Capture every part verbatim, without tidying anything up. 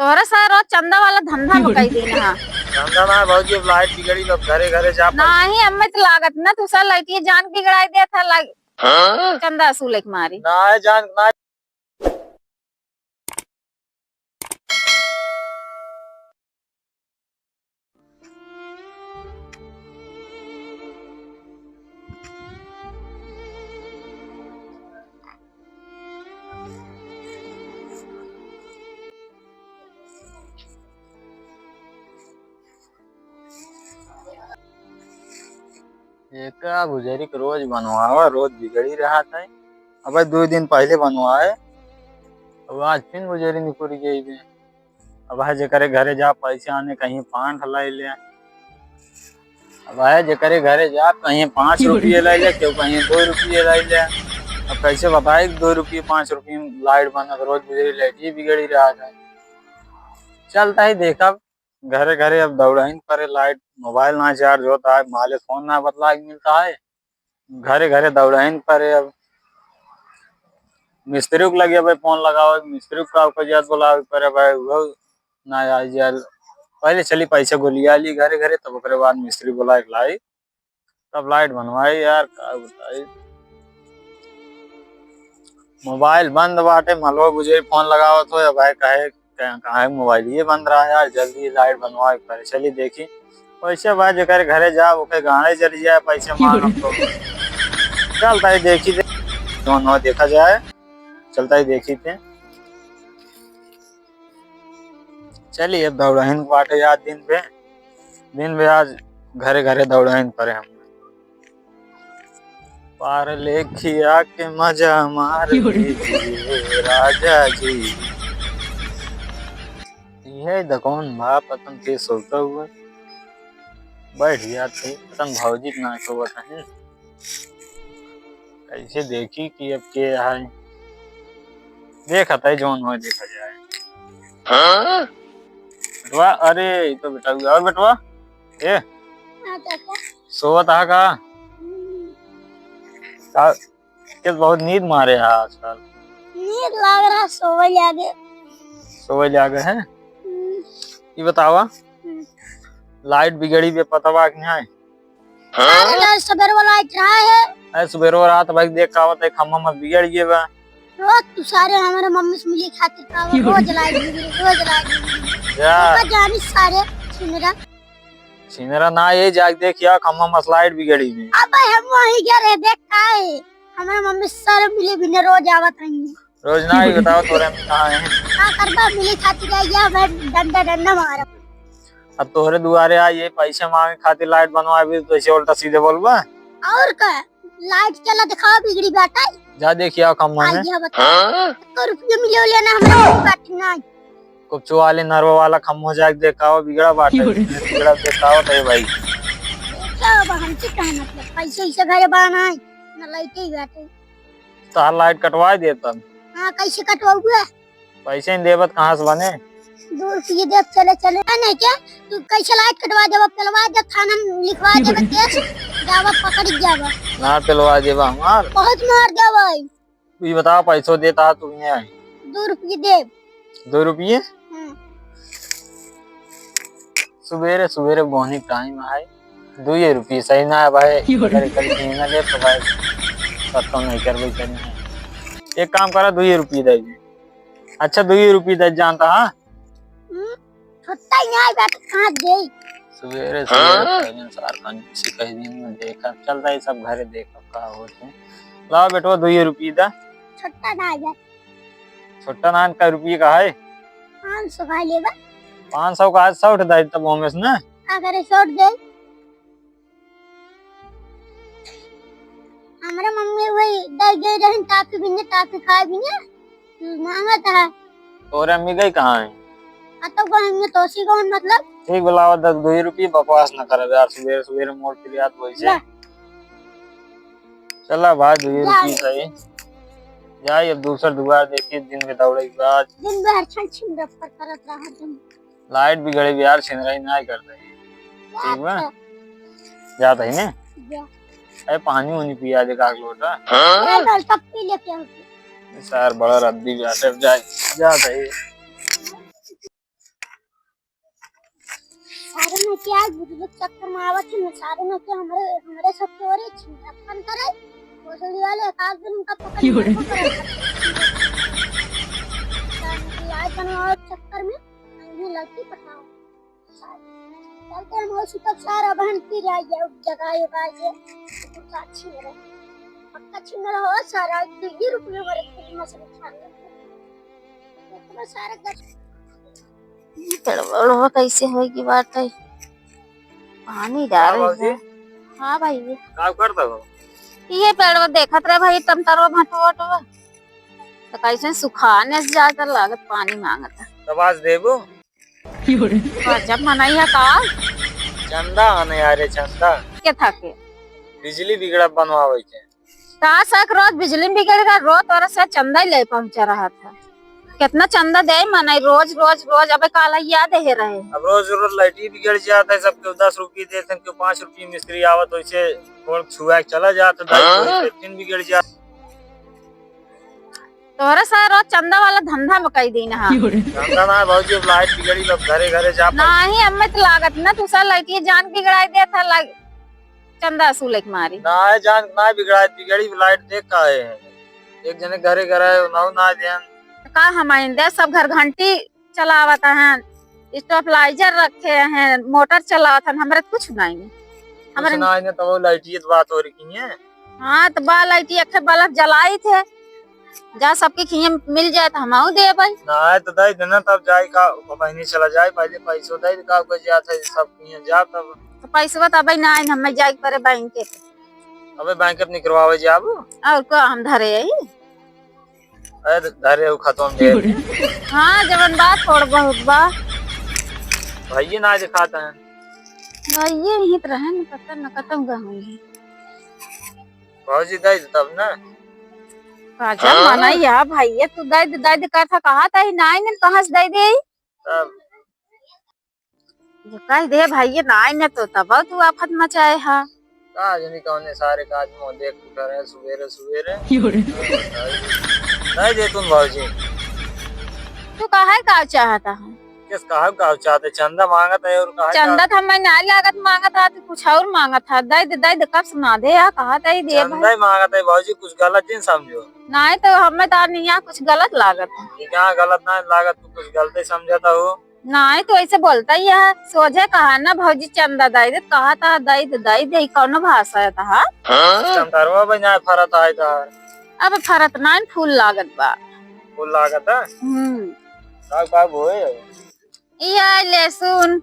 तोहरे सार रोज चंदा वाला धंधा में कई दिन है। धंधा ना भौजी, अब लाइट बिगड़ी, अब घरे घरे जा। नाही, हमें तो लागत ना, तू सार लाइट ये जान बिगड़ाई देत है, लाइट हाँ? चंदा वसूले के मारी। ना है जान, ना। एका भुजरी के रोज बनवावा, रोज बिगड़ी रहत है। अबे दुइ दिन पहिले बनवाए, अब आज फिन भुजरी निकुर गई बे। अब है जेकरे घरे जा पैसे आने कहीं पाँच ठो लाई ले। अब है जेकरे घरे जा कहीं पाँच रुपये लाई ले, केहू कहीं दो रुपये लाई ले। अब कैसे बताए कि दो रुपये पाँच रुपये में लाइट बनत, रोज बिजली लाइट ये बिगड़ी रहत है। चलता ही देखब घरे घरे, अब दौड़ाइन परे लाइट, मोबाइल ना चार्ज होता है, माले फोन ना बतला के मिलता है। घरे घरे दौड़ाइन परे। अब मिस्त्री के लगे भाई फोन लगावे, मिस्त्री का को जात बोलावे परे भाई, वो ना आई जाए। पहिले चली पैसे गोलिया ली घरे घरे, तब ओकरे बाद मिस्त्री बोलाए के लाई, तब लाइट बनवाई यार, का बताई। मोबाइल बंद बाटे, मलवा बुझे फोन लगावत हो या भाई कहे कहाँ, कहाँ है मोबाइल ये बंद रहा यार, जल्दी लाइट बनवाए के परे। चली देखी, वैसे भाई जेकर घरे जाब ओके गाने जल जाए, पैसे मांगब तो। चलता ही देखी थे, जौन हो देखा जाए, चलता ही देखी थे। चलिए अब दौड़ाइन बाटे यार दिन पे, दिन पे आज घरे घरे दौड़ाइन परे हम। पार लेखिया के मजा मार लीजिए राजा जी। यह दकौन बा पतन के सोता हुआ बैठ गया थे, पतन भौजी के ना सोवत है। कैसे देखी कि अब के है, देखत है जौन हो देखा जाए। हाँ? बेटवा, अरे ई तो बेटा हुआ। और बेटवा, ए हाँ, चाचा। सोवत हा का? हम्म। का के बहुत नींद मारे हा आजकल। नींद लाग रहा, सोवे लागे। सोवे लागे है? हम्म। ई बतावा, हम्म। लाइट बिगड़ी बे पतवा के नहीं? अरे यार, सबेरवा लाइट रहा है। अरे, सबेरवा रात भाई देख का आवत है, खम्मा मत बिगड़ गए बा। रोज तू सारे हमारे मम्मी से मिले खातिर का आवत, रोज लाइट बिगड़ी, रोज लाइट बिगड़ी। जा। ओका जानी सारे छिनरा। छिनरा ना, ये जाके देख या खम्मा मस लाइट बिगड़ी में। अब हम वहीं गए रहे, देख का है, हमारे मम्मी से सारे मिले बिना रोज आवत रही। रोज ना ही बताओ तोरे में कहाँ है। का करबा, मिले खातिर आई गया, मैं डंडा डंडा मारब। अब तोहरे दुआरे आई, ये पैसे मांगे खातिर लाइट बनवाए भी, तो ऐसे उल्टा सीधे बोलबा। और का, लाइट चला दिखाओ, बिगड़ी बाटे। जा देखिया खम्मा में। आइया बता। हाँ? एको रुपया मिले लेना हमरा बाटे ना। कुछ वाले नरवा वाला खम्मा जाके देखाओ, बिगड़ा बाटे। बिगड़ा देखाओ तो भाई। क्या बा, हमसे का मतलब, पैसे इसे घरे बाना है, ना लाइट ही बाटे। तार लाइट कटवा देता। हाँ, कैसे कटवाऊगा? पैसे नहीं देबत कहाँ से बने? दो रुपये दे, चले, चले। आ, नहीं क्या? तू कैसे लाइट कटवा देबा? पेलवा दे, थाना में लिखवा देबा केस। जाबा, पकड़ जाबा। ना पेलवा देबा हमार। बहुत मार देबा। तू ये बताओ, पैसो देता तू नहीं आए? दो रुपये दे। दो रुपये? हाँ। सुबेरे, सुबेरे बोहनी टाइम आए। दुइये रुपये सही ना है भाई। अगर कल की ना ले तो भाई, सत्तो नहीं करबे करनी है। एक काम करा, दुइये रुपये दे दे। अच्छा, दुइये रुपये दे जानता, हाँ? हम्म, छुट्टा ही नहीं आए, बैठ कहाँ दे? सुबेरे, सुबेरे हाँ? पहले सार कंजूसी कह दिन में देखा, चलता है सब घरे देखा का होते हैं। लाओ बेटवा, दुइये रुपये दा। छुट्टा ना आए। छुट्टा नान का रुपये का है? पाँच सौ का लेबा। पाँच सौ का आज सौ उठ दाई तब होमेस ना। अगर सौ उठ दे। हमरा मम्मी वही दे गई रहन टाफी बिने, टाफी खाए बिने। तू मांगत है। तोरे अम्मी गई कहाँ है? आ तो कहेंगे तो सी कौन मतलब? ठीक बोलावा, दस दुई रुपये बकवास न करे यार, सुबह सुबह मोड़ फिर याद वही से। ले। चला भाई, दुई जा। रुपये सही। जाई अब दूसर दुआर देखी, दिन के दौड़े के बाद। दिन भर छन छिन रफ्तार करत रहा तुम। लाइट भी गड़े भी यार, छिन रही ना करता है। ठीक बा? जाता ही ने? जा। अरे पानी उनी पिया दे का लोटा। हाँ? ये नल तब पी लेके आओ। सार बड़ा रद्दी भी आते, अब जाए, जाता ही। क्या बिजली के चक्कर में आवत है, न सारे न के हमरे, हमरे सब चोरी छिनरप्पन करे। भोसड़ी वाले एक आध दिन उनका पकड़ क्यों रे? आज बनवावे के चक्कर में हमने लड़की पटाओ। चलते हम और सुतब सारा बहन की रह गया, जगाए उगाए के। तो अच्छी रहे। पक्का छिनर हो सारा, दो ही रुपये वाले मछली खा लेते। इतना सारा गच- ई पेड़वा ओड़वा कैसे होई की बात है? पानी डाल का बाबूजी? है। हाँ भाई। का करत हो? ये पेड़वा देखत रहे भाई, टमटरवा भटवा ओटवा। तो कैसे सुखाने से जाता लागत, पानी मांगता। तब आज देबो? गजब मनई है का? चंदा आने यारे, चंदा। के था के? बिजली बिगड़ा बनवावे के। का सक रोज बिजली बिगड़ गया, रोज तोरा से चंदा ही ले पहुंचा रहा था। कितना चंदा दे मनई रोज, रोज, रोज, अबे काला याद है रहे। अब रोज, रोज लाइट ही बिगड़ जाता है, सब केहू दस रुपये देते हैं, केहू पाँच रुपये मिस्त्री आवत, वैसे थोड़ा छुआ के चला जाता, हाँ? फिर बिगड़ जाता। तोहरे सारा रोज चंदा वाला धंधा में कई दिन हा। धंधा ना भौजी, अब लाइट बिगड़ी, अब घरे घरे जा पाई। नाही, हमें तो लागत ना, तू सा लाइट ये जान बिगड़ाई देत हा, लाइट चंदा असू लेके मारी। ना जान ना बिगड़ाई, बिगड़ी लाइट देख का है, एक जने घरे घरे ना ना देन। का हम आइन दे, सब घर घंटी चलावत हैं, stabilizer रखे हैं, मोटर चलावत हैं, हमरे कुछ नहीं। हमरे कुछ ना आइन, तब लाइट ये तो बात हो रही है। हाँ, तो बा लाइट, एक ठे बल्ब जलाई थे, जा सबके खिए मिल जाए तो हमहू देबै। ना आए तो दे देना, तब जाए का, बहिनी चला जाए, पहले पैसो दे दे, का कोई जात है, सब खिए जा तब। तो पैसवा तो अबे ना आइन, हमें जाए के पड़े बैंक के। अबे बैंक के निकलवावे जाबू। और का हम धरे आई? अरे धरे हो खतम दे। हाँ, जवन बात थोड़ बहुत बा। भैया ना दिखाता है। भैया यहीं तो रहे न, पता न कतम गए होंगे। भौजी दे दे तब ना। काजा हाँ? मना या भैया तू दे दे, दे दे करता कहा था ही नाई ने कहाँ से दे दे? तब जो कह दे भैया नाई ने तो तब तू आफत मचाए हा। का जनी कौने सारे काज में देख उठा रहे सुबेरे सुबेरे। क्यों रे? दे दे तुम भौजी। तू काहे का चाहता है? किस कहा का चाहते? चंदा मांगत है और कहा चंदा का? तो हमें ना लागत मांगत हा, तू कुछ और मांगत हा। दे दे, दे दे, कब सुना दे या कहा दे दे चंदा भाई। ही मांगत है भौजी, कुछ गलत जिन समझो। नहीं तो हमें तो नहीं यहाँ कुछ गलत लागत है। ये क्या गलत ना लागत, तू कुछ गलत ही समझता हो। नहीं तो ऐसे बोलता ही है, सोझे कहा ना भौजी चंदा दे दे, कहा था दे दे, दे दे, कौनो भाषा है तहा? हाँ? टमाटरवा भी ना फरत है तहार। अब फरत ना फूल लागत बा। फूल लागत है? हम्म। का का बोए? ई है लहसुन,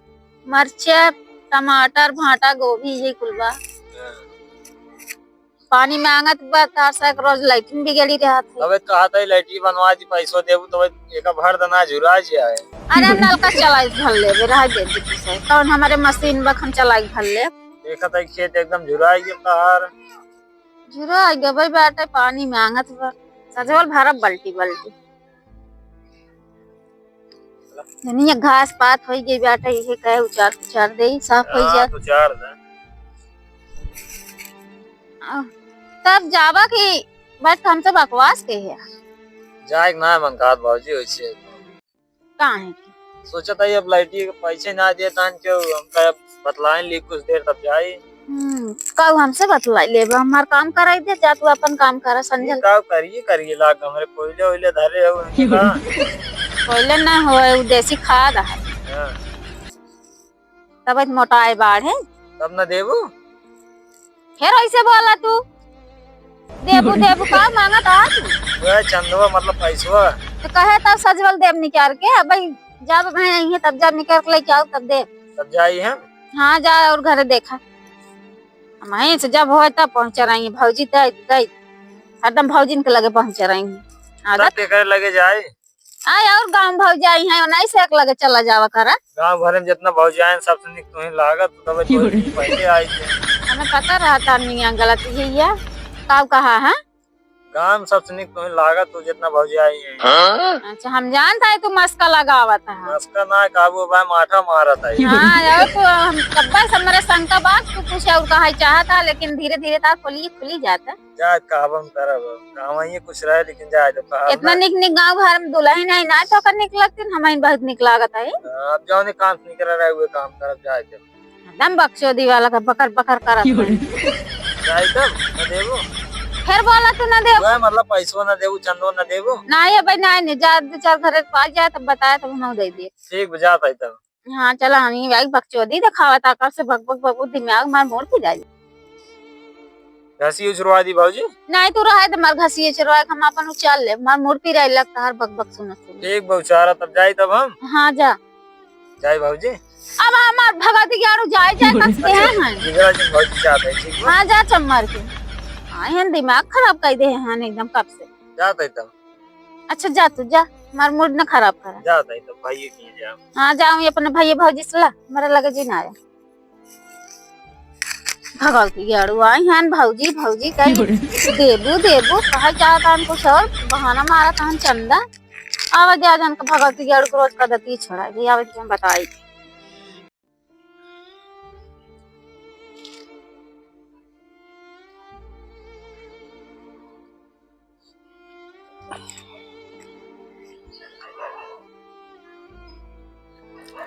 मरचा, टमाटर, भाटा, गोभी, ये कुल बा। हाँ। पानी मांगत बा, तार से रोज लाइटिंग बिगड़ी रहत है। अबे कहा था लाइटिंग बनवा दी, पैसो देबू तो एक भर देना झुरा जाए। अरे नलका चलाई भर लेबे, रह दे दे से। कौन हमारे मशीन बा, हम चलाई भर ले। देखा था खेत एकदम झुरा गया तार। झुरा गबे बाटे, पानी मांगत बा। सजवल भरब बल्टी बल्टी। दुनिया घास पात होई गई बाटे, इहे कहे उचार उचार देई, साफ होई हाँ, जा। उचार दे। आ, तब जाबा कि बस हमसे बकवास के है। जाए के ना मन कहत भौजी, वैसे। काहे के? सोचत है अब लाइटी के पैसे ना देत हन, क्यों हमका अब बतलाइन ली कुछ देर तब जाई। हम्म, कब हमसे बतलाई लेबा? हमार काम कराई दे, जा तू अपन काम करा, संझल। ये का करिए, करिए लाग हमरे कोयले ओइले धरे हो इनके का? कोयले ना होए, उ देसी खाद है। हाँ। तब आज मोटाए बाढ़ है। तब ना देबू? फिर ऐसे बोला तू, देबू, देबू का मांगत आ तू? वह चंदवा मतलब पैसवा। तो कहे तब सजवल देब निकाल के, अब भाई जब भाई आई है तब जब निकाल के लेके आओ तब देब। तब जाई हम। हाँ, जा और घरे देखा। हम यहीं से जब होए तब पहुँचा रही, भौजी दे, दे। हरदम भौजिन के लगे पहुँचा रही। आदत। तब के करे लगे जाए? आय और गाँव भौजाई हैं, उन्हीं से एक लगे चला जावा करा। गाँव भरे में जितना भौजाई हैं, सबसे निक तुहीं लागत, तबे तो पहले आई थे। हमें पता रहता नहीं है गलत ही है। का कहा है? गाँव में सबसे निक तुहीं लागत, तू जितना भौजाई हैं। अच्छा, हम जानता है तू मस्का लगावत है। मस्का ना, काबू भाई माठा मारत है। हाँ, और तो हम तब्बे से हमारे शंका बात, तू कुछ और कहा चाहता, लेकिन धीरे धीरे तार खोली खुली जाता। जाए, कहबम करब, कहवाइए कुछ रहे, लेकिन जाए दो, कहब इतना ना। निक निक गाँव घर में दुल्हन है, ना तो ओकर निक लगती, हमारी बहुत निक लागत है। हाँ, अब जौने काम से निकल रहे, हुए काम करब, जाए दो। दम बकचोदी वाला का बकर बकर करत बा। जाई तब, न देबो? फिर बोला तू न देबो। वह मतलब पैसो न देबो, चंदो न देबो? नाही अबे नाही, नाही, जा दो चार घरे के पास जाए तब बताए तब हम दे दिए। ठीक बा, जात आई तब। हाँ, चला, हम ही भाई बकचोदी देखावत आ, कब से बक, बक, बक, दिमाग मार मोड़ के जाई। घसी उछरवा दी भौजी? नाही, तू रहे दे, मार घसी उछरवा के हम अपन उचाल ले, मार मोड़ पिराई लगता हर बक, बक सुनत सुनत। ठीक बा, उचारा तब जाई तब हम। हाँ, जा। जाई भौजी। अब हमार भगत ग्यारह जाए, जाए कब से हैं, हैं? बिगड़ा जिन भौजी चाहत है, ठीक बा? हाँ, जा चम्मर के। हाँ, यहाँ दिमाग खराब कर दे हैं एकदम कब से। जात है तब। अच्छा, जा तू, जा, हमार मूड न खराब करा। जात है तब, भाई के जा। हाँ, जाओ, ये अपने भाई भौजी से ला, हमारा लगे जी ना आया। भगवती ग्यारह आई हैं, भौजी, भौजी कही, देबू, देबू, कहा जात है कुछ और, बहाना मारा तहन चंदा। आवा जा जन के भगवती ग्यारह को रोज का दती छोड़ा, ये आवे तुम बताई।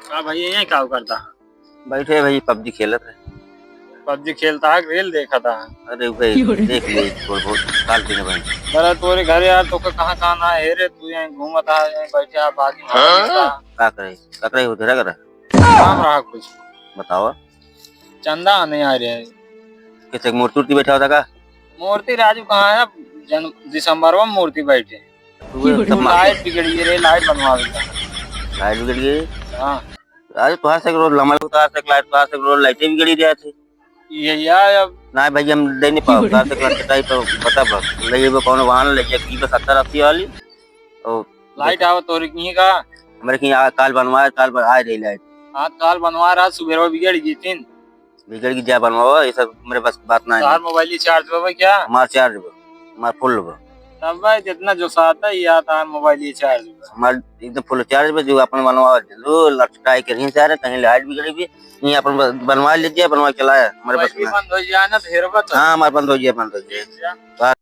का भैया, यहाँ का करता? बैठे भाई, PUBG खेलत है। PUBG खेलता है कि reel देखा था? अरे भाई, देख ले, थोड़ा बहुत काल पीने भाई। अरे तोरे घरे यार, तो कहाँ कहाँ ना है रे, तू यहाँ घूमत आ, यहाँ बैठे आ, बाकी हाँ? का करे, का करे उधर करे? काम रहा कुछ। बताओ। चंदा नहीं आ रहा है। कैसे मूर्ति उर्ति बैठा होता का? मूर्ति राजू कहाँ है? जन-, दिसंबर में मूर्ति बैठे। तू ये सब मार- लाइट बिगड़ गई रे, लाइट बनवा देता। लाइट बिगड़ गई? हाँ। अरे तोहार से रोज लमल उतार से लाइट, तोहार से रोज लाइटें बिगड़ी रही थी। ये यार अब ना भाई, हम दे नहीं पाओ, तोहार से लाइट कटाई तो बता बस, ले ये कौन वाहन ले जाए, की बस सत्तर अस्सी वाली। और लाइट आवा तोरे किहीं का? हमरे किहीं आ, काल बनवाए, काल बन-, आए रही लाइट। हाँ, काल बनवा रहा, सुबेरवा बिगड़ गई थी। बिगड़ गई, जा बनवाओ, ये सब मेरे बस की बात ना है। तार मोबाइल ही चार्ज बा क्या? हमार चार्ज बा, हमार फुल बा। तब भाई जितना जो साथ है, ये आता है मोबाइल ही चार्ज बा। हमार एकदम फुल चार्ज बा, जो अपन बनवाओ, लो लटकाए के रही सारे, कहीं लाइट बिगड़ी भी, ये अपन ब-, बनवा लीजिए, बनवा के लाए, हमारे बस मोबाइल भी ना। बंद हो जाए ना, तो हेरबा तो। हाँ, हमार बंद हो जाए, बंद हो जाए। ठीक है।